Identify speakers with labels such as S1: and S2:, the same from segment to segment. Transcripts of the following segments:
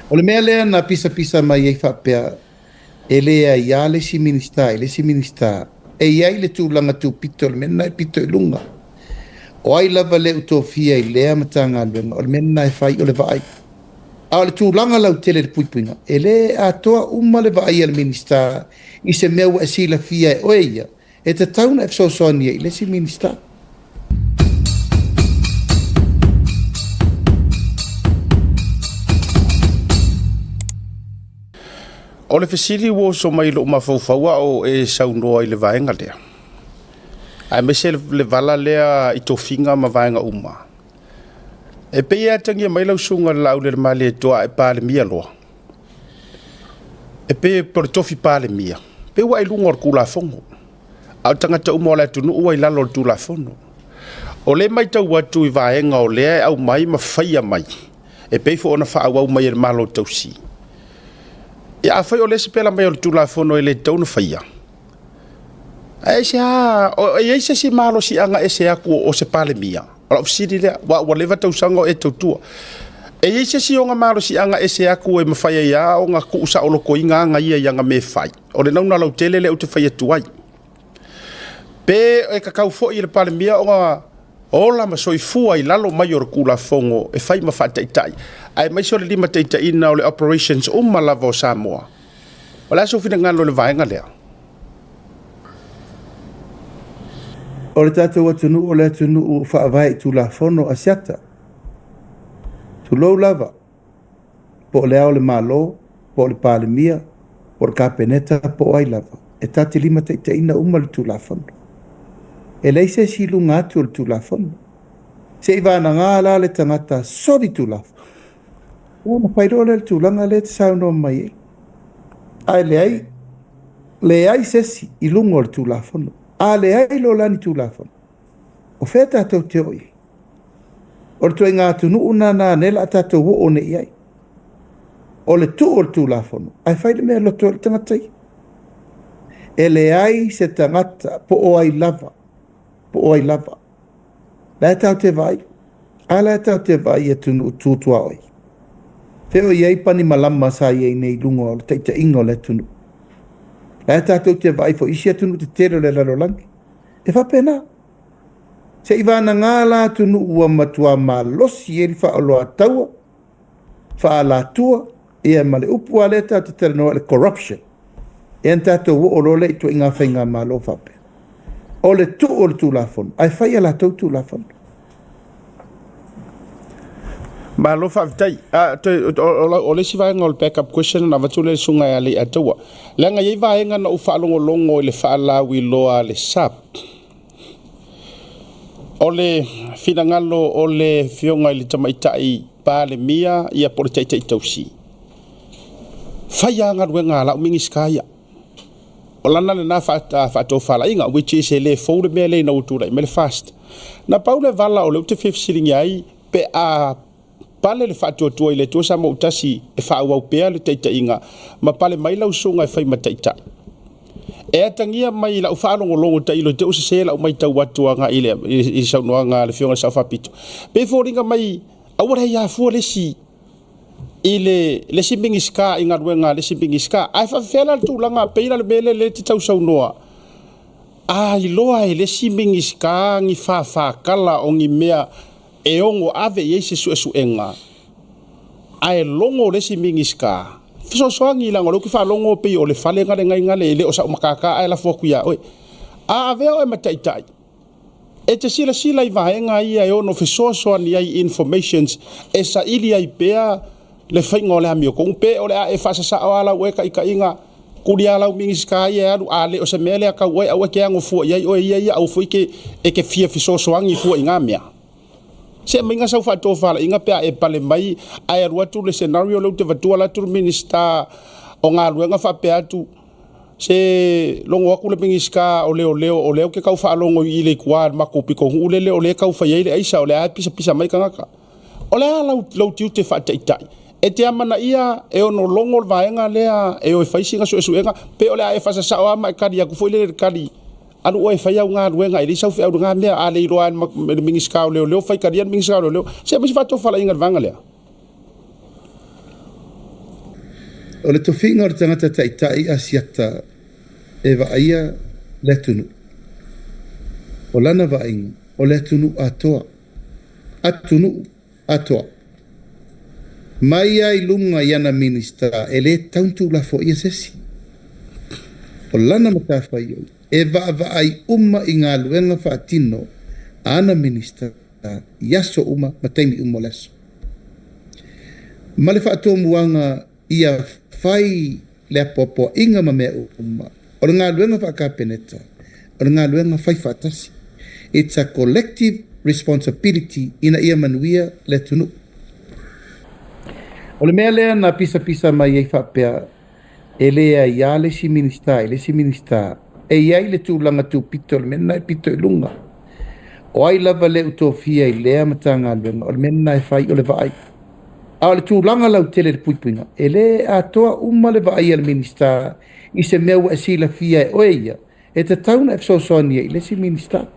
S1: O le mea lea na pisapisa mai ai faapea e le aiā le isi Minisita i le isi Minisita, e i ai le tulaga tupito, o le mea lena e pito i luga. O ai lava le u tofia i lea Matagaluega, o le mea lena e fai o le vaai. A o le tulaga lautele i le puipuiga, e le atoa uma le vaai a le Minisita i se mea ua e silafia e oe ia, e tatau ona e fesoasoani ai i le isi Minisita.
S2: O le fesili ua oso mai i lou mafaufau a o e saunoa i le vaega lea, aemaise le vala lea i tofiga ma vaega uma. E pei e atagia mai lau susuga i le Laaulialemalietoa a e Palemia loa, e pei o le tofi Palemia, pei ua e i luga o le Tulafono, a o tagata uma o le atunuu ua i lalo o le Tulafono. O lea e matau atu i vaega o lea e aumai ma faia mai, e pei foi ona faaauau mai e le Malo tausi. Ia afai o lea e sapela mai o le Tulafono e le tatau ona faia, ae aisea, e i ai se isi malosiaga ese atu o se Palemia? O lau fesili lea, aua ua leva tausaga o e tautua. E i ai se isi ona malosiaga ese atu e mafai ai lava ona tuusaolotoina aga ia i ana mea e fai? O le nauna lautele lea ou te fai atu ai. Pe e tatau foi i le Palemia ona ola ma soifua i lalo mai o le Tulafono e fai ma faataitai, aemaise o le limataitaiina o le operations uma lava o Samoa. O le a sou finagalo i le vaega lea?
S1: O le tatou atunuu o le atunuu faavae i Tulafono a siata. Tulou lava, po o le Ao o le Malo, po o le Palemia, po o le Kapeneta, po o ai lava, e ta te limataitaiina uma le Tulafono. E leai se isi i luga atu o le Tulafono. Seiavagana la le tagata soli Tulafono, ona fai loa lea o le tulaga lea e te saunoa mai ai. Ae leai, leai se isi i luga o le Tulafono. A leai loa la ni Tulafono, o fea tatou te oo i ai? O le ituaiga atunuu lena lea o le a tatou oo nei i ai. O le tuu o le Tulafono, ae fai le mea e loto ai le tagata ia. E leai se tagata po o ai lava, po o ai lava. La e tatou te vaai, a la e tatou te vaai i atunuu tu tuaoi. Fea o i ai Panimalama sa i ai nei i luga o le taitaiga o le atunuu. La e tatou te vaai foi i isi atunuu tetele o le lalolagi. E faapena. Seiavagana la atunuu ua matua malosi ai le faaoloataua, faaalatua, ia ma le upu lava lea tatou te talanoa i le corruption. Ia na tatou oo loa lea i ituaiga faigamalo faapea. O le tuu o le Tulafono, ae fai a latou Tulafono.
S2: Malo faafetai. O le isi vaega o le backup question na avatu lea i le susuga ia Leiataua. Leaga e i ai vaega na ou faalogologo i le faalauiloa a le SAB. O le finagalo o le afioga i le Tamaitai Palemia ia po o le Taitai tausi. Fai lava galuega a lau Minisita ia. O lana lena faatofalaiga, which is e le fou le mea lea ina ua tulai mai le FAST. Na pau le vala o lea ou te fia fesiligia ai pe a pale le faatuatua i le Atua Samoa e faaauau pea le taitaiga ma pale mai lau susuga e fai ma taitai. E atagia mai i lau faalogologo tailo te sese lau matau atu agai i saunoaga a le afioga i le Sao Faapito. Pe foliga mai aua le afua le isi i le isi Minisita i galuega a le isi Minisita. Ae faafefea la le tulaga pei la le mea lea lea te tausaunoa. A iloa e le isi Minisita ni fāfātala o ni mea e ono ave i ai se suesuega, ae logo le isi Minisita, fesoasoani leaga o lea ou te faalogo pei o le fale gale gai gale e le o sau matata ae lafo atu ia oe. A avea oe ma taitai, e te silasila i vaega ia e ono fesoasoani ai informations e saili ai pea le faiga o le amiotonu, pe o le a e faasasao a lau e taitaiga kulia lau Minisita ia e alu a le o se mea lea tau oe aua e te ano fua i ai oe ia ia aua foi ke e te fia fesoasoani fua i ngā mea. Se maiga sau faatofalaiga pe a e pale mai ae alu atu le scenario lea ou te vatua atu le Minisita o galuega faapea atu se logo atu le Minisita o leoleo o lea ou te tau faalogo i le tua le matou pitonuu lele o lea e tau fai ai le aisa o lea e pisapisa mai tagata. O le a lau tiute faataitai? E te amanaia e ono logo le vaega lea e o e fai sina suesuega pe o le a e faasasao a ma e kali atu foi lele le kali alu oe fai au galuega e le sau feau ngā mea a le iloa e le Minisita o leoleo fai kalia le Minisita o leoleo. Se mai se faatofalaiga i le vaega lea.
S1: O le tofiga o le tagata taitai Asiata e vaaia le atunuu. O lana vaaiga, o le atunuu atoa. Atunuu atoa. Mai lava i luga i ana Minisita e le tatau ona tuulafoaia se isi. O lana matafaioi, e vaavaai uma i galuega faatino a ana Minisita i aso uma ma taimi uma o le aso. Ma le faatomuaga ia fai le apoapoaiga ma mea uma, o le galuega faa-Kapeneta, o le galuega fai faatasi. It's a collective responsibility ina ia manuia le atunuu. O le mea lea na pisapisa mai ai faapea e le aiā le isi Minisita i le isi Minisita, e i ai le tulaga tupito o le mea lena e pito i luga. O ai lava le utofia i lea Matagaluega, o le mea lena e fai o le vaai. A o le tulaga lautele i le puipuiga, e le atoa uma le vaai a le Minisita i se mea ua e silafia e oe ia, e tatau ona e fesoasoani ai i le isi Minisita.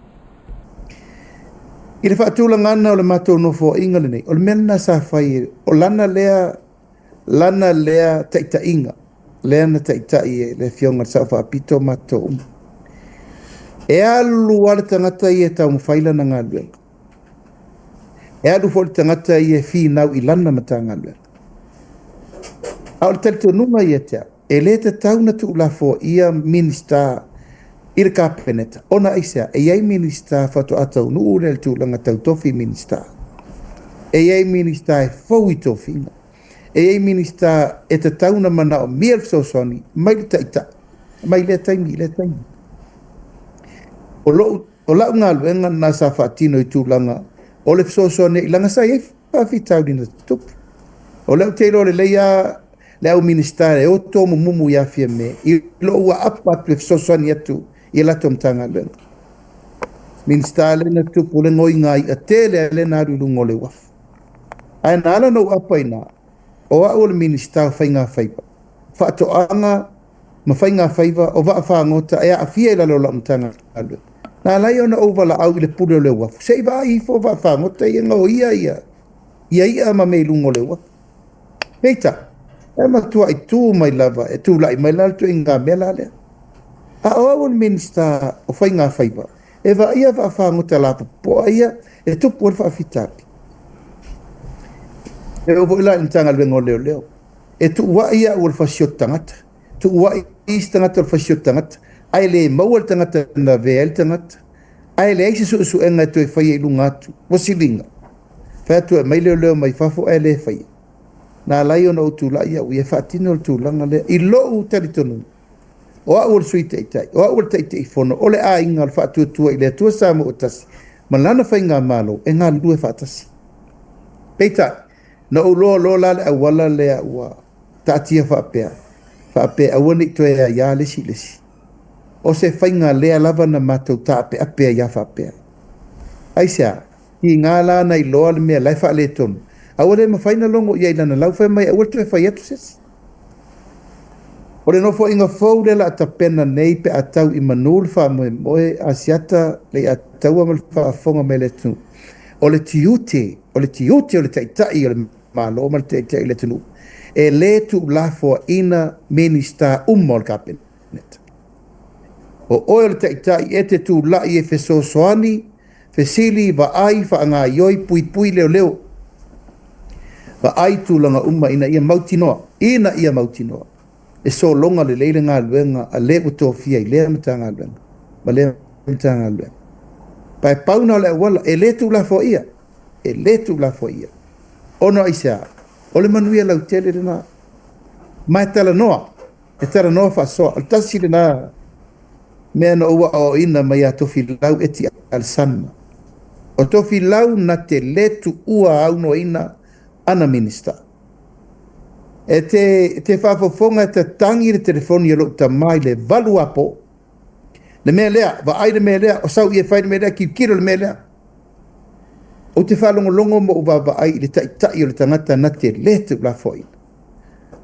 S1: I le faatulagaga o le matou nofoaiga lenei, o le mea lena sa fai, o lana lea, lana lea taitaiga, lea na taitai e le Afioga i le Sao Faapito matou uma. E alu lava le tagata ia e taumafai lana galuega. E alu foi le tagata ia e finau i lana Matagaluega. A o le talitonuga ia te au, e le tatau ona tuulafoaia Minisita i le Kapeneta, ona aisea? E i ai Minisita faatoa taunuu lea i le tulaga tau tofi Minisita. E i ai Minisita e fou i tofiga. E i ai Minisita e tatau ona manaomia le fesoasoani mai le Taitai, mai lea taimi i lea taimi. O lou O lau galuega lena sa faatino i tulaga o le fesoasoani ai, leaga sa i ai faafitauli na tutupu. O lea ou te iloa lelei lava le au Minisita e o tomumumu ia Fiame i lou aapa atu e fesoasoani atu i a latou Matagaluega. Minisita lea na tupu le goiga i'a tele lea na alu i luga o le uafu. Ae na ala ona ou aapa i ina, o au o le Minisita o Faigafaiva, Faatoaga ma faigafaiva o vaafagota e aafia i lalo o lau Matagaluega. Na ala ai ona ou valaau i le pule o le uafu, se i vaai ifo vaafagota ia gaoia ia ia i'a ma mea i luga o le uafu. Peitai, e matuai tu mai lava e tulai mai la le ituaiga mea la lea. A o au o le Minisita o Faigafaiva, e vaaia vaafagota lapopoa ia e tupu ai le faafitauli. E oo foi la i le Matagaluega o Leoleo, E tuuai au o le fasioti tagata, tuuai isi tagata o le fasioti tagata, ae le maua le tagata na avea ai le tagata, ae leai se suesuega e toe faia i luga atu. Ua siliga. Fai atu e aumai leoleo mai fafo ae le faia. Na ala ai ona ou tulai au ia e faatino le tulaga lea i lou talitonuga. O au o le Sui Taitai, o au o le Taitaifono, o le aiga o le Faatuatua i le Atua Samoa ua Tasi ma Lana Faigamalo e galulue faatasi. Peitai, Na ou loa loa la le auala lea ua taatia faapea, faapea aua ne i toe aiā le isi i le isi. O se faiga lea lava na matou taapeape ai a faapea. Aisea? Tiga la na iloa le mea la e faaletonu, a ua le mafai na logo i ai i lana lau fai mai aua le toe fai atu se isi. O le nofoaiga fou lea la a tapena nei pe a tau i manu le faamoemoe Asiata Leiataua ma le faafofoga mai a le atunuu. O le tiute, o le tiute o le Taitai o le Malo ma le Taitai o le atunuu e le tuulafoaina Minisita uma o le Kapeneta. O oe o le Taitai e te tulai e fesoasoani, fesili, vaai, faagaoioi, puipui, leoleo. Vaai tulaga uma ina ia mautinoa, ina ia mautinoa e sologa lelei le galuega a le ua tofia i lea Matagaluega ma lea Matagaluega. Pae pau na o le auala, e le tuulafoaia, e le tuulafoaia. Ona aisea? O le manuia lautele lena. Ma e talanoa, e talanoa faasoa. O le tasi lena mea na ou aoaoina mai ia Tofilau Eti Alesana. O Tofilau na te le tuua aunoaina ana Minisita. E te, e te faafofoga e tatagi le telefoni a lou tama i le 8 apo. Le mea lea, vaai le mea lea, o sau i e fai le mea lea, tilotilo le mea lea. Ou te faalogologo ma ou vaavaai i le taitai o le tagata na te le tuulafoaina.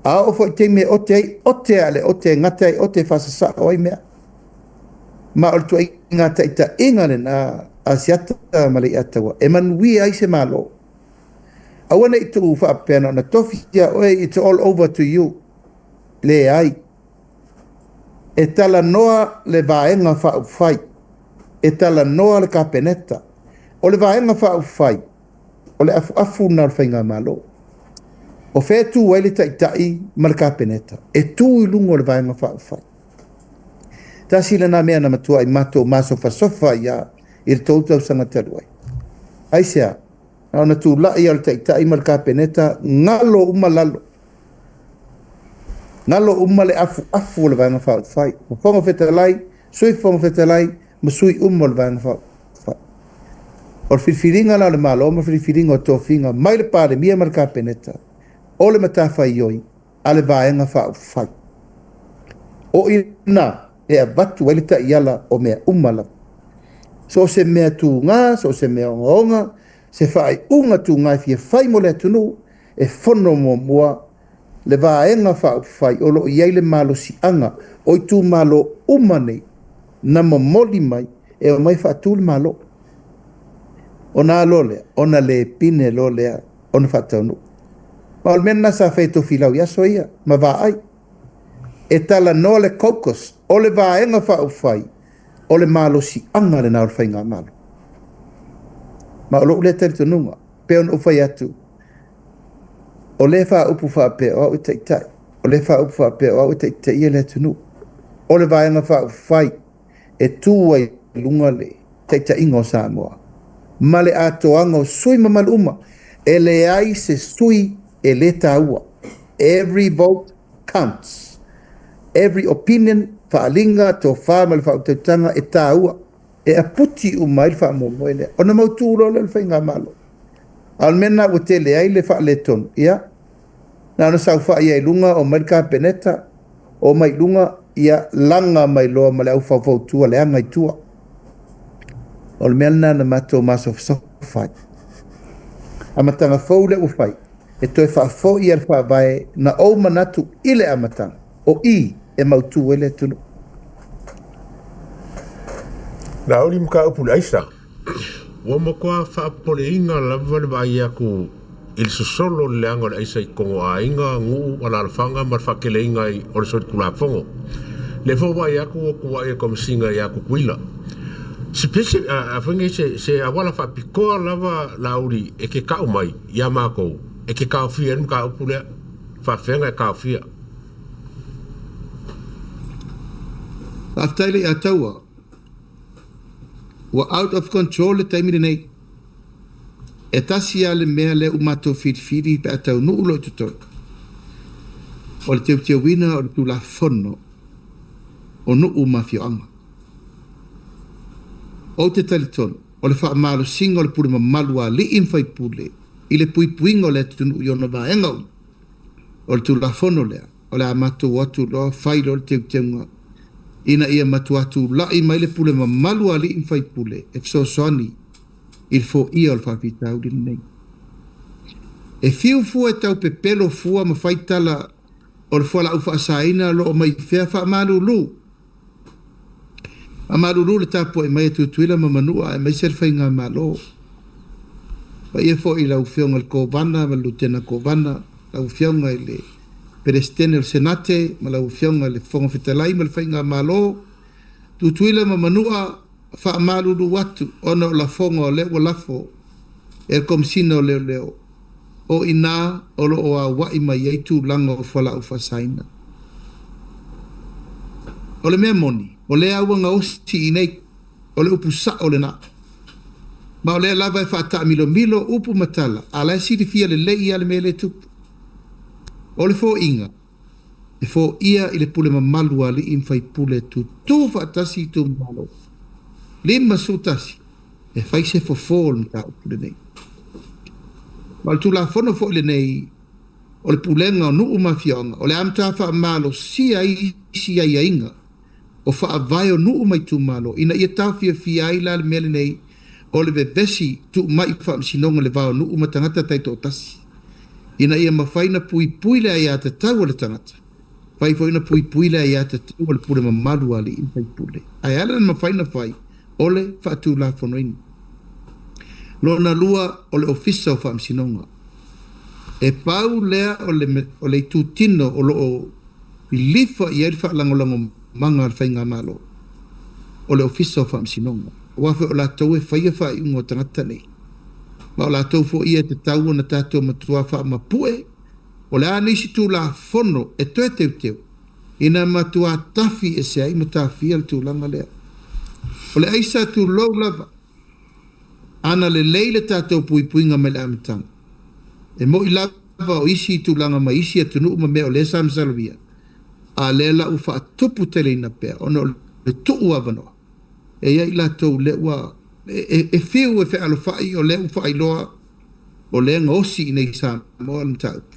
S1: A oo foi i taimi e ote ai, ote a le ote e gata ai, ote e faasasao ai mea. Ma o le tuaiga taitaiga lena a Asiata ma Leiataua e manuia ai se Malo. Aua ne i tuu faapea na ona tofi ia oe, it's all over to you. Leai. E talanoa le Vaega Faaupufai. E talanoa le Kapeneta. O le Vaega Faaupufai, o le afuafu lena o le Faigamalo. O fea e tu ai le Taitai ma le Kapeneta? E tu i luga o le Vaega Faaupufai. Tasi lena mea na matuai matou masofasofa ai lava i le tou tausaga talu ai. Aisea? Na ona tulai lava o le Taitai ma le Kapeneta, galo uma lalo. Galo uma le afuafu o le Vaega Faaupufai, Fofoga Fetalai, Sui Fofoga Fetalai ma sui uma o le Vaega Faaupufai. O le filifiliga la o le Malo ma filifiliga o tofiga mai le Palemia ma le Kapeneta, o le matafaioi a le Vaega Faaupufai. O i ina e avatu ai le taiala o mea uma lava. So o se mea tuga, so o se mea ogaoga, se faaiuga tuga e fia fai mo le atunuu, e fono muamua le Vaega Faaupufai o lo o i ai le malosiaga o itumalo uma nei na momoli mai e omai faatu le Malo. Ona a loa lea, ona le pine loa lea ona faataunuu. Ma o le mea lena sa fai e Tofilau i aso ia ma vaai. E talanoa le caucus o le Vaega Faaupufai o le malosiaga lena o le Faigamalo. Ma o lou lea talitonuga, pei ona ou fai atu, O lea faaupu faapea o au e taitai, o lea faaupu faapea o au e taitaia le atunuu. O le Vaega Faaupufai e tu ai i luga le taitaiga o Samoa ma le atoaga o sui mamalu uma. E leai se sui e le taua. Every vote counts. Every opinion, faaaliga, tofa ma le faautautaga e taua. E aputi uma ai le faamoemoe lea. Ona mautu loa lea o le Faigamalo. A o le mea lena ua tele ai le faaletonu, ia, na ona saofai ai i luga, omai le Kapeneta, omai i luga, ia, laga mai loa ma le au faufautua leaga i tua. O le mea lena na matou masofasofa ai. Amataga fou lea ua fai, e toe faafoi lava le Faavae na ou manatu i le amataga, o i e mautu ai le atunuu.
S3: Laauli mataupu i le aisa. Ua matua faapopoleina lava le vaai atu i le sosolo o le leaga o le aisa i totonu o aiga, nuu, alaalafaga ma le faateleina ai o le solitulafono. Lea foi ua vaai atu ua tuuai le Komesina ia Tutuila. Se pese, a foi nei se, se auala faapitoa lava Laauli e te tau mai ia matou e te taofia ai le mataupu lea. Faafefea ona e taofia?
S1: Faafetai Leiataua. Ua out of control le taimi lenei. E tasi lava le mea lea ua matou filifili pe a taunuu loa i totonu, o le teuteuina o le Tulafono o Nuu ma Afioaga. Ou te talitonu, o le faamalosiga o le pule mamalu a alii ma faipule i le puipuiga o le atunuu i ona vaega uma, o le Tulafono lea, o le a matou o atu loa fai loa le teuteuga ina ia matua tulai mai le pule mamalu a alii ma faipule e fesoasoani i le foia o le faafitauli lenei. E fiu fua e tau pepelo fua ma fai tala o le fualaau faasaina o lo o mai fea faamalulu. Faamalulu le tapuai mai a Tutuila ma Manua aemaise le Faigamalo. Paia foi i lau Afioga i le Kovana ma le Lutena Kovana, lau Afioga i le Peresetene o le Senate ma lau Afioga i le Fofoga Fetalai ma le Faigamalo, Tutuila ma Manua, faamalulu atu ona o lafoga o lea ua lafo e le Komesina o Leoleo, o i ina o lo o aua'i mai ai tulaga o fualaau faasaina. O le mea moni, o lea ua gaosi i inei, o le upu sa'o lena. Ma o lea lava e faataamilomilo upu ma tala, a la e silafia lelei lava le mea lea e tupu. O le foiga, e foia i le pule mamalu a alii ma faipule tutū faatasi i itumalo 51 e fai se fofo o le mataupu lenei. Ma o le Tulafono foi lenei o le Pulega o Nuu ma Afioaga, o le a matua faamalosia ai isi aiaiga o faavae o nuu ma itumalo ina ia taofiofia ai la le mea lenei o le vevesi tuu mai i faamasinoga le va o nuu ma tagata taitoatasi ina ia mafai ona puipui le aiatatau a le tagata, mafai foi ona puipui le aiatatau a le pule mamalu a alii ma faipule. Ae ala ona mafai ona fai o le faatulafonoina. Lona lua o le Ofisa o Faamasinoga. E pau lea o le itutino o lo o. Lilifa i ai le faalagolagomaga a le Faigamalo o le Ofisa o Faamasinoga, aua foi o latou e faia faaiuga o tagata nei, ma o latou foi ia e tatau ona tatou matuā faamapue o le a nisi Tulafono e toe teuteu ina matuā tafi ese ai ma tafia le tulaga lea. O le aisa tulou lava, ana lelei le tatou puipuiga mai le amataga, e mo'i lava o isi tulaga mai isi atunuu ma mea o lea sa masalomia, a lea la ua faatupu teleina pea ona o le tuu avanoa e i ai latou lea ua e fiu e fealofa'i o lea ua faailoa o lea gaosi i inei i Samoa le mataupu.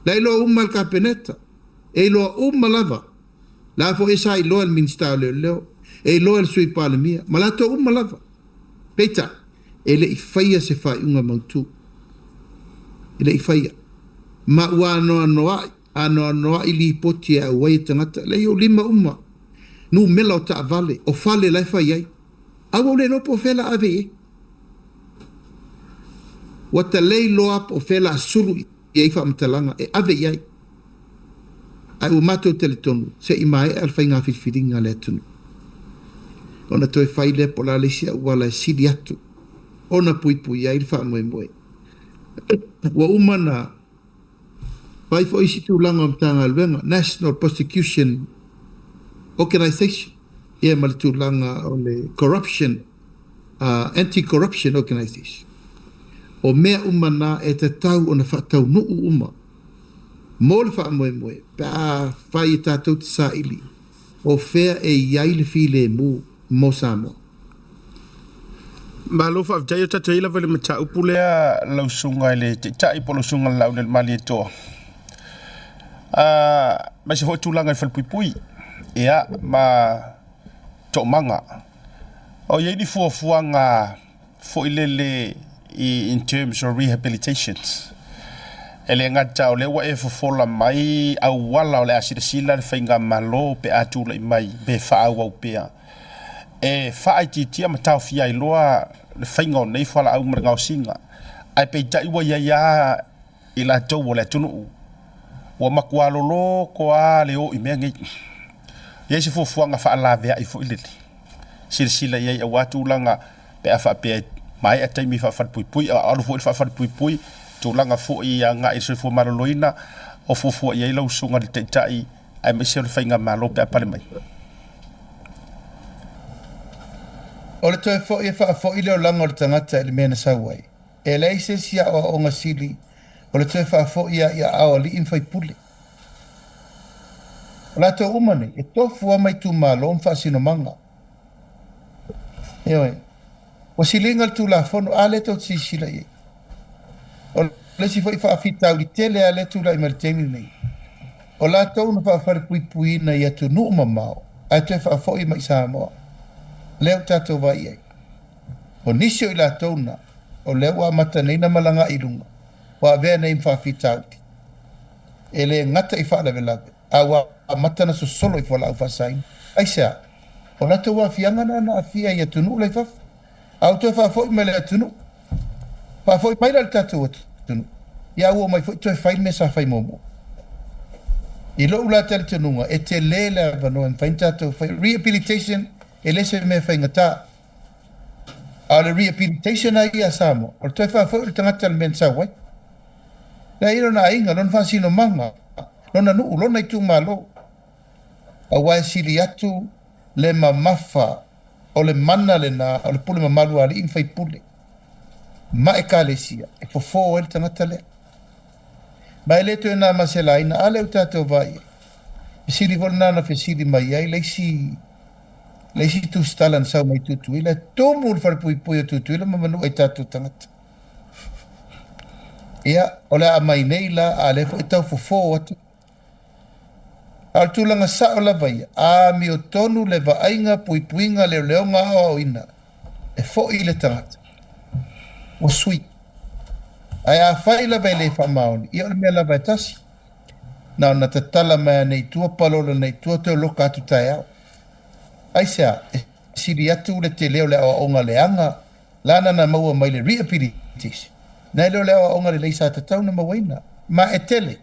S1: La e iloa uma e le Kapeneta, e iloa uma lava. La foi sa iloa e le Minisita o Leoleo, e iloa e le Sui Palemia, ma latou uma lava. Peitai, e le i faia se faaiuga mautu. E le i faia. Ma ua anoanoai, anoanoai lipoti e auai e tagata, leai o lima uma, numela o taavale, o fale la e fai ai. A ua ou le iloa po o fea la ave i ai. Ua ta le iloa po o fea la sulu i ai faamatalaga e ave i ai. Ae ua matou talitonu se i maea le faiga filifiliga a le atunuu, ona toe fai lea po o le a le isi auala e sili atu ona puipui ai le faamoemoe. Ua uma ona fai foi isi tulaga o Matagaluega, National Prosecution Organisation, ia ma le tulaga o le Corruption Anti-Corruption Organisation. O mea uma na e tatau ona faataunuu uma mo le faamoemoe pe a fai e tatou te saili o fea e i ai le filemu mo Samoa.
S2: Malo faafetai o tatou i ai lava i le mataupu lea lau susuga i le Taitai po o lau susuga i le Laaulialemalietoa. Aemaise foi tulaga i falepuipui ia ma toomaga. O i ai ni fuafuaga foi lele in terms of rehabilitations. E le gata o lea ua e fofola mai auala o le a silasila le faigamalo pe a tulai mai pe faaauau pea e faaitiitia ma taofia ai loa le faiga o nei fualaau ma le gaosiga. Ae peitai ua i ai lava i latou o le atunuu ua matua loloto lava le o i mea nei. E i ai se fuafuaga faalaveai foi lele, silasila i ai aua tulaga pe a faapea e maea taimi faafalepuipui, a alu foi le faafalepuipui, tulaga foi agai i le soifua maloloina, o fuafua i ai lau susuga i le Taitai aemaise o le faigamalo pe a pale mai.
S1: O le toe foi e faafoi le olaga o le tagata i le mea na sau ai. E leai se isi aoaoga sili o le toe faafoi lava i aao alii ma faipule. O latou uma nei, e tofu lava ma itumalo ma faasinomaga. Ioe. Ua siliga le Tulafono, a lea tou te silasila i ai. O le isi foi faafitauli tele lava lea e tulai mai i le taimi lenei, o latou na faafalepuipuiina i atunuu mamao ae toe faafoi mai i Samoa. Lea ua tatou vaai i ai. O nisi o i latou na, o lea ua amata nei na malaga i luga, ua avea nei ma faafitauli. E le gata i faalavelave, a ua amata na sosolo i fualaau faasaina. Aisea? O latou aafiaga na na aafia i atunuu la i fafo, a ua toe faafoi mai le atunuu. Faafoi mai la i le tatou atunuu, ia a ua omai foi toe fai le mea sa fai muamua. I lou la talitonuga, e tele le avanoa e mafai ona tatou fai. Rehabilitation e le se mea faigata. A o le rehabilitation lava ia a Samoa, o le toe faafoi o le tagata i le mea na sau ai. Lea e i ai lona aiga, lona faasinomaga, lona nuu, lona itumalo. Aua e sili atu le mamafa o le mana lena o le pule mamalu a alii ma faipule ma ekalesia e fofo ai le tagata lea. Ma e le toe na ma se laina, a lea ua tatou vaai i ai. Fesili foi lena na fesili mai ai le isi le isi tusitala na sau mai Tutuila, e tumu le falepuipui o Tutuila ma manua i tatou tagata. Ia, o le a aumai nei la, a lea foi e tau fofo atu. A o le tulaga sao lava ia, a amiotonu le vaaiga, puipuiga, leoleoga, aoaoina, e foi le tagata. Ua sui. Ae afai lava e le faamaoni, ia o le mea lava e tasi. Na ona tatala mai lava nei i tua, palola nei i tua, toe loka atu taeao. Aisea? E sili atu le tele o le aoaoga leaga lana na maua mai le rehabilitation, nai lo le aoaoga lelei sa tatau ona mauaina. Ma e tele.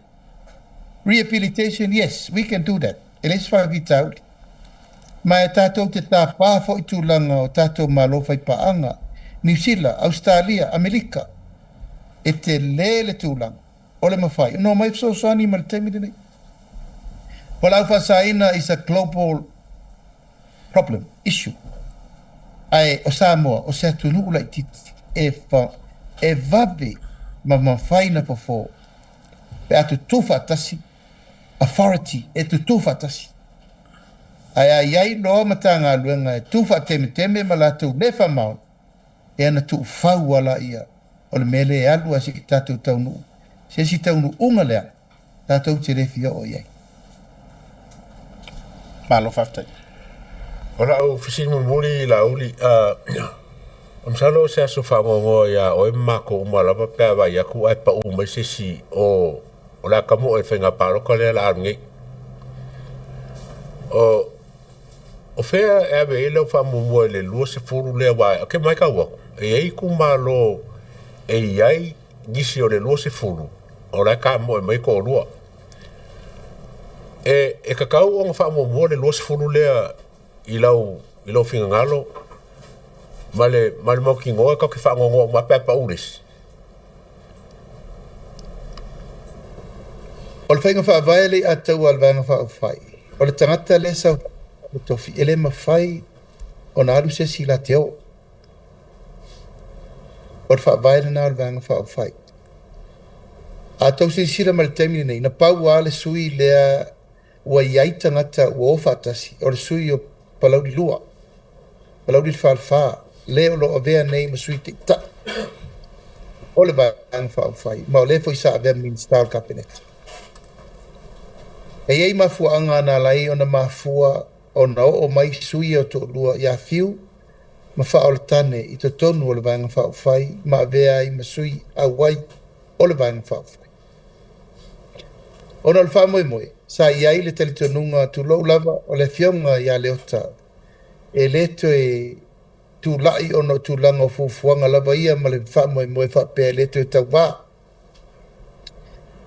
S1: Rehabilitation, yes, we can do that. E leai se faafitauli. Ma e tatou te tāpā foi tulaga o tatou Malo faipaaga, Niu Sila, Ausetalia, Amerika, e tele le tulaga o le mafai ona omai fesoasoani ma le taimi lenei. Fualaau faasaina is a global problem, issue. Ae o Samoa, o se atunuu laitiiti e, e vave ma mafai na fofo pe a tutū faatasi, authority e tutū faatasi. Ae a i ai loa Matagaluega e tu faatemeteme ma latou le faamaoni, e ana tuufau a laia o le mea lea e alu a seia tatou taunuu se isi taunuuga leaga tatou te le fia oo i ai.
S2: Malo faafetai.
S3: O lau fesili mulimuli Laauli, masalo o se aso faanoanoa iā oe ma matou uma lava pe a vaai atu ae pau mai se isi o le a tamoe i le faiga palota lea o le a alu nei. O fea e ave i ai lau faamuamua i le 20 lea aua ou te matau atu e i ai itumalo e i ai nisi o le 20 o la e tamoe mai toalua. E tatau ona faamuamua le 20 lea i lau finagalo ma le mautinoa tatou te faanoanoa uma lava pe a pau le isi.
S1: O le faiga faavae le i ataua a le Vaega Faaupufai, o le tagata lea e sau le tofi, e le mafai ona alu se isi la te o. O le faavae lena o le Vaega Faaupufai. A tou silasila mai i le taimi lenei, na pau lava le sui lea ua i ai tagata ua o faatasi, o le sui o Palauli 2, Palauli le Falefa, le o lo o avea nei ma sui taitai o le Vaega Faaupufai, ma o lea foi sa avea ma Minisita o le Kapeneta. E i ai mafuaaga na ala ai ona mafua ona oo mai sui o toalua ia Fiu ma Faaolatane i totonu o le Vaega Faaupufai ma avea ai ma sui auai o le Vaega Faaupufai. Ona o le faamoemoe, sa i ai le talitonuga tulou lava o le afioga ia Leota e le toe tulai ona o tulaga o fuafuaga lava ia ma le faamoemoe faapea e le toe tauvā.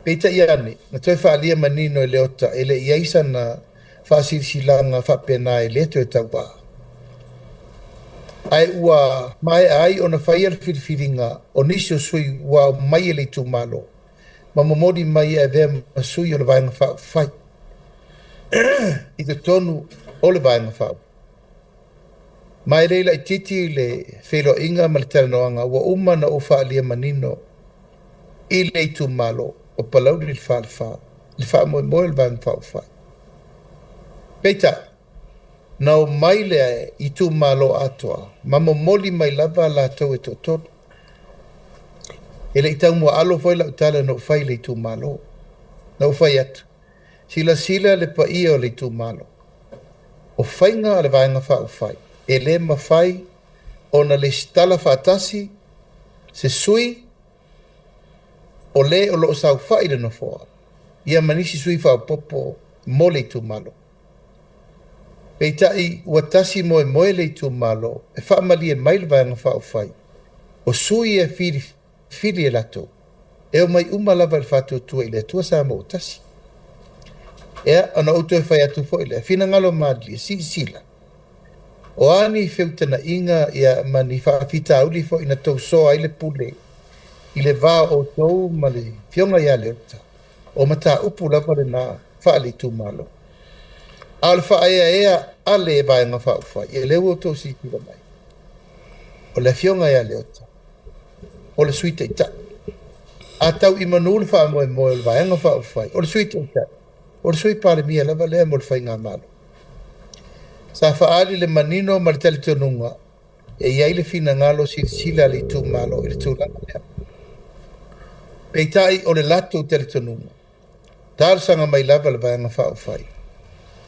S1: Peitai ane, na toe faaalia manino e Leota e le i ai sana faasilasilaga faapena e le toe tauvā. Ae ua maea ai ona faia le filifiliga o nisi o sui ua aumai e le itumalo ma momoli mai e avea ma sui o le Vaega Faaupufai i totonu o le Vaega Faaupufai. Ma e le laitiiti le feiloaiga ma le talanoaga ua uma ona ou faaalia manino i le itumalo o Palauli le Falefa, le faamoemoe o le Vaega Faaupufai. Peitai, na omai le itumalo atoa ma momoli mai lava latou e toatolu. E le i taumuaalo foi lau tala na ou fai i le itumalo. Na ou fai atu, silasila le paia o le itumalo. O faiga a le Vaega Faaupufai, e le mafai ona lesitala faatasi se sui o le o lo o saofai i le nofoa, ia ma nisi sui faaopoopo mo le itumalo. Peitai, ua tasi moemoe le itumalo e faamalie mai le Vaega Faaupufai, o sui e filifili e latou, e omai uma lava i le faatuatua i le Atua Samoa ua tasi. Ea, ona ou toe fai atu foi lea, finagalo malilie, silasila, o a ni feutanaiga ia ma ni faafitauli foi na tou soa ai le pule i le va o outou ma le Afioga ia Leota, o mataupu lava lena faale-itumalo. A o le faaeaea a le Vaega Faaupufai, ia lea ua outou silasila mai, o le Afioga ia Leota, o le Sui Taitai. A tau i manu le faamoemoe o le Vaega Faaupufai, o le Sui Taitai, o le Sui Palemia lava lea mo le Faigamalo. Sa faaali le manino ma le talitonuga e i ai le finagalo silasila a le itumalo i le tulaga lea. Peitai o le latou talitonuga, talosaga mai lava le Vaega Faaupufai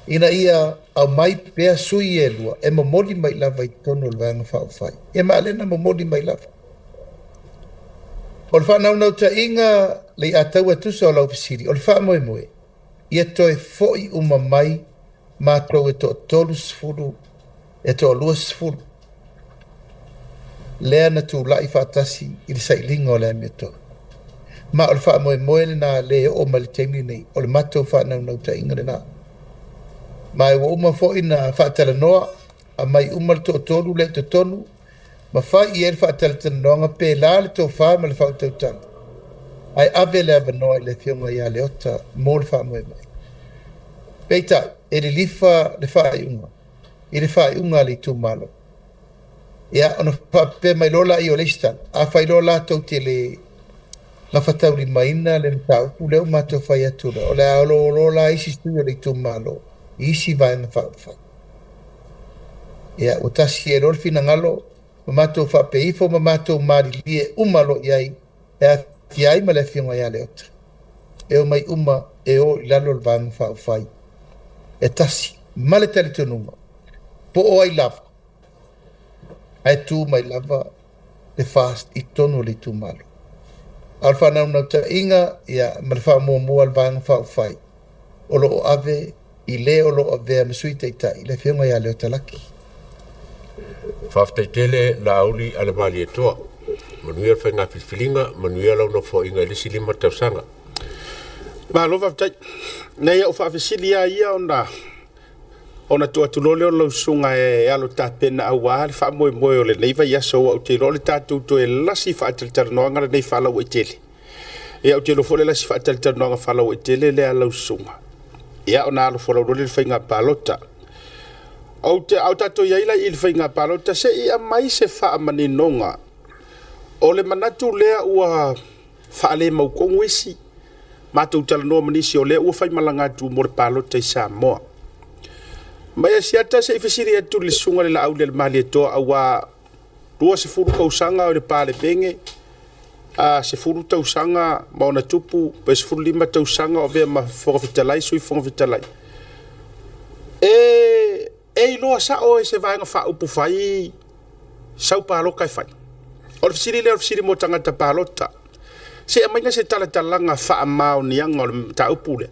S1: ina ia aumai pea sui e lua e momoli mai lava i totonu o le Vaega Faaupufai. Ia ma lena momoli mai lava. O le faanaunautaiga le i ataua tusa o lau fesili, o le faamoemoe, ia toe foi uma mai matou e toa-30, e toa-20, lea na tulai faatasi i le sailiga o le amiotonu. Ma o le faamoemoe lena lea e oo mai le taimi lenei, o le matou faanaunautaiga lena. Ma ua uma foi na faatalanoa, aumai uma le toatolu lea i totonu, ma fai i ai le faatalatalanoaga pe la le tofa ma le faautautaga, ae ave le avanoa i le Afioga ia Leota mo le faamoemoe. Peitai, e lilifa le faaiuga i le faaiuga a le itumalo. Ia, ona faapea mai loa laia o le isi tala, afai loa latou te le gafataulimaina le mataupu lea ua matou fai atu loa, o le a oloolo la isi sui o le itumalo i isi vaega faaupufai. Ia, ua tasi ai loa le finagalo ma matou faapea ifo ma matou malilie uma loa i ai e aafia ai ma le Afioga ia Leota, e omai uma e o i lalo o le Vaega Faaupufai e tasi ma le talitonuga po o ai lava, ae tu mai lava le FAST i totonu o le itumalo. A o le faanaunautaiga ia, ma le faamuamua a le Vaega Faaupufai o lo o ave i le o lo o avea ma Sui Taitai, le Afioga ia Leota Laki.
S3: Faafetai tele Laauli a le Malietoa. Manuia le faiga filifiliga, manuia lau nofoaiga i le isi 5 tausaga.
S2: Malo faafetai. Nei au faafesili lava ia ona tuu atu loa lea o lau susuga e alo tapena aua le faamoemoe o lenei vaiaso, aua ou te iloa o le tatou toe lasi faatalatalanoaga lenei faalauaitele. Ia ou te iloa foi le lasi faatalatalanoaga faalauaitele lea a lau susuga. Ia ona alo folau loa lea i le faiga palota. Ou te au tatou i ai la i le faiga palota, se i aumai se faamaninoga o le manatu lea ua faalemautonu isi matou talanoa ma nisi o lea ua faimalaga atu mo le palota i Samoa. Mai Asiata se i fesili atu i le susuga i le Laauli a le Malietoa, aua 20 tausaga o le Palemene, 10 tausaga ma ona tupu, pe 15 tausaga o avea ma Fofoga Fetalai, Sui Fofoga Fetalai. E iloa sao e se vaega faaupufai sau palota e fai. O le fesili lea o le fesili mo tagata palota. Se aumaiga se talatalaga faamaoniaga o le mataupu lea.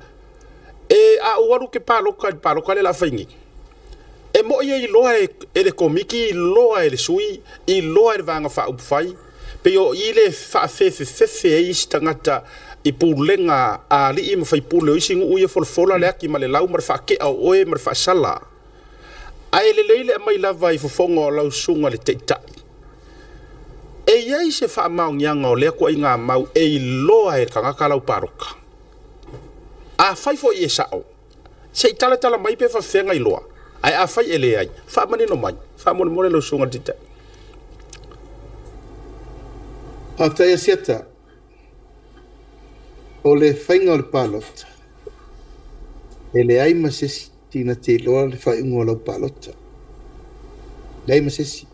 S2: E a ou alu ou te palota i le palota lea o le a fai nei, e moi e iloa e le komiti, iloa e le sui, iloa e le vaega faaupufai, pei o i le faafefefefe ai isi tagata i pulega a alii ma faipule o isi nuu ia folafola le ati ma le lau ma le faatea o oe ma le faasala. Ae lelei le aumai lava i fofoga o lau susuga le Taitai. E i ai se faamaoniaga o lea tuuaiga mau e iloa e le tagata lau palota. Afai foi e sao, se i talatala mai pe faafefea iloa, ae afai e leai, faamanino mai, faamolemole lau susuga le Taitai.
S1: Faafetai Asiata. O le faiga o le palota, e leai ma se isi na te iloa le faaiuga o lau palota. Leai ma se isi.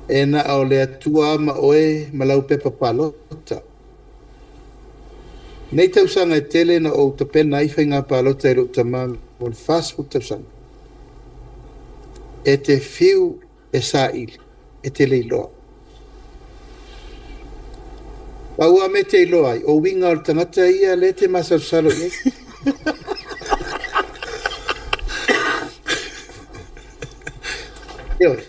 S1: E na o le Atua ma oe ma lau pepa palota. Nei tausaga e tele na ou tapena ai faiga palota i lou tama mo le 40 tausaga. E te fiu e saili, e te le iloa. Pau lava mea e te iloa ai, o uiga o le tagata ia lea e te masalosalo i ai. Ioe.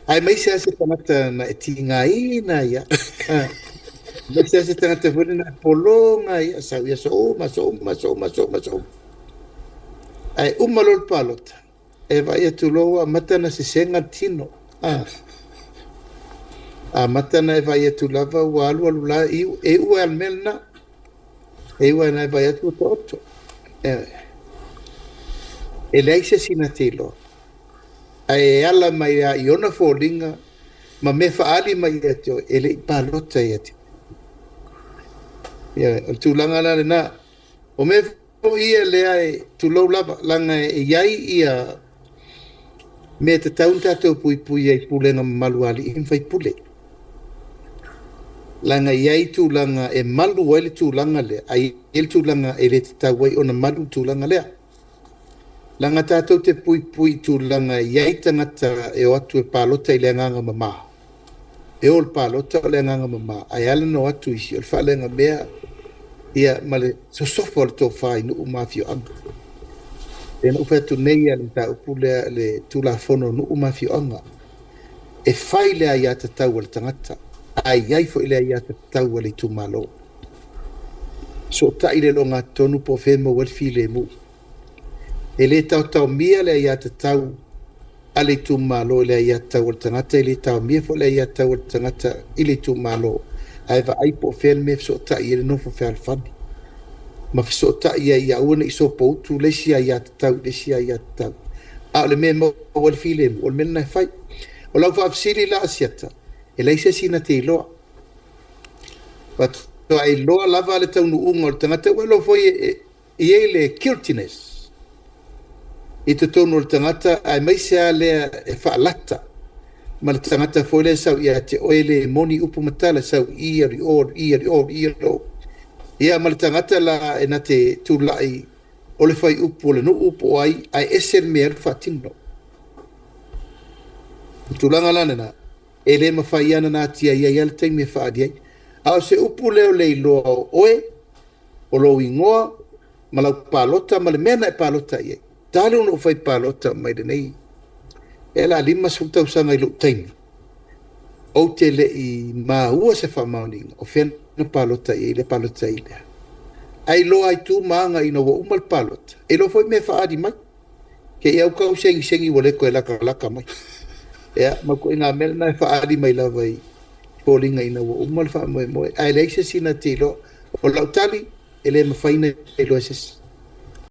S1: Aemaise lava se tagata na e tigaina ia. Aemaise lava se tagata foi na e pologa ia, sau i aso uma, aso uma, aso uma, aso uma, aso uma. Ae uma loa le palota, e vaai atu loa ua amata ona sesega le tino. Amata ona e vaai atu lava ua alu alu la, e iu lava i le mea lena. E iu lava ina e vaai atu ua taoto. E leai se isi na te iloa. Ae ala mai lava i ona foliga ma mea faaali mai ia te oe, e le i palota ia te oe. Ia, o le tulaga la lena. O mea foi ia lea e tulou lava, leaga e i ai ia mea e tatau ona tatou puipui ai i pulega mamalu a alii ma faipule. Leaga e i ai tulaga e malu ai le tulaga lea, ae i ai le tulaga e le tatau ai ona malu le tulaga lea. Leaga tatou te puipui i tulaga e i ai tagata e o atu e palota i le agaga mama. E o le palota o le agaga mama, ae ala ona o atu isi o le faaleagamea ia ma le sosofa o le tofa i nuu ma afioaga. E na ou fai atu nei ia le mataupu lea, le Tulafono o nuu ma afioaga, e fai le aiatatau a le tagata. Ae i ai foi le aiatatau a le itumalo. Sootai le logatonu po o fea e maua ai le filemu. E le taotaomia le aiatatau a le itumalo i le aiatatau a le tagata, e le taomia foi le aiatatau a le tagata i le itumalo, ae vaai po o fea le mea e fesootai ai le nofo fealofani ma fesootai ai ia aua ne i sopoutu le isi aiatatau i le isi aiatatau. A o le mea e maua ai le filemu, o le mea lena e fai. O lau faafesili la Asiata, e leai se isi na te iloa. Faatoa iloa lava le taunuuga o le tagata, ua iloa foi e i ai le guiltiness i totonu o le tagata, aemaise lava lea e faalata ma le tagata foi lea e sau ia te oe le moni upu ma tala, sau i i alu i o, alu i i alu i o, alu i i alu i o. Ia ma le tagata la e na te tulai o le faiupu o le nuu po o ai, ae ese le mea e alu faatino. O le tulaga la lena, e le mafai lava ona natia e i ai lava le taimi e faaali ai. A o se upu lea o le iloa o oe, o lou igoa, ma lau palota ma le mea na e palota i ai. Talu ona ou fai palota mai lenei, e la 50 tausaga i lou taimi, ou te le i maua se faamaoniga o fea na palota i ai lea palota i lea. Ae iloa i tu ma aga ina ua uma le palota, e iloa foi mea e faaali mai. Ke i au kau segisegi ua le toe latalata mai. Ia, ma ituaiga mea lena e faaali mai lava i foliga ina ua uma le faamoemoe. Ae leai se isi na te iloa. O lau tali, e le mafai ona iloa e se isi.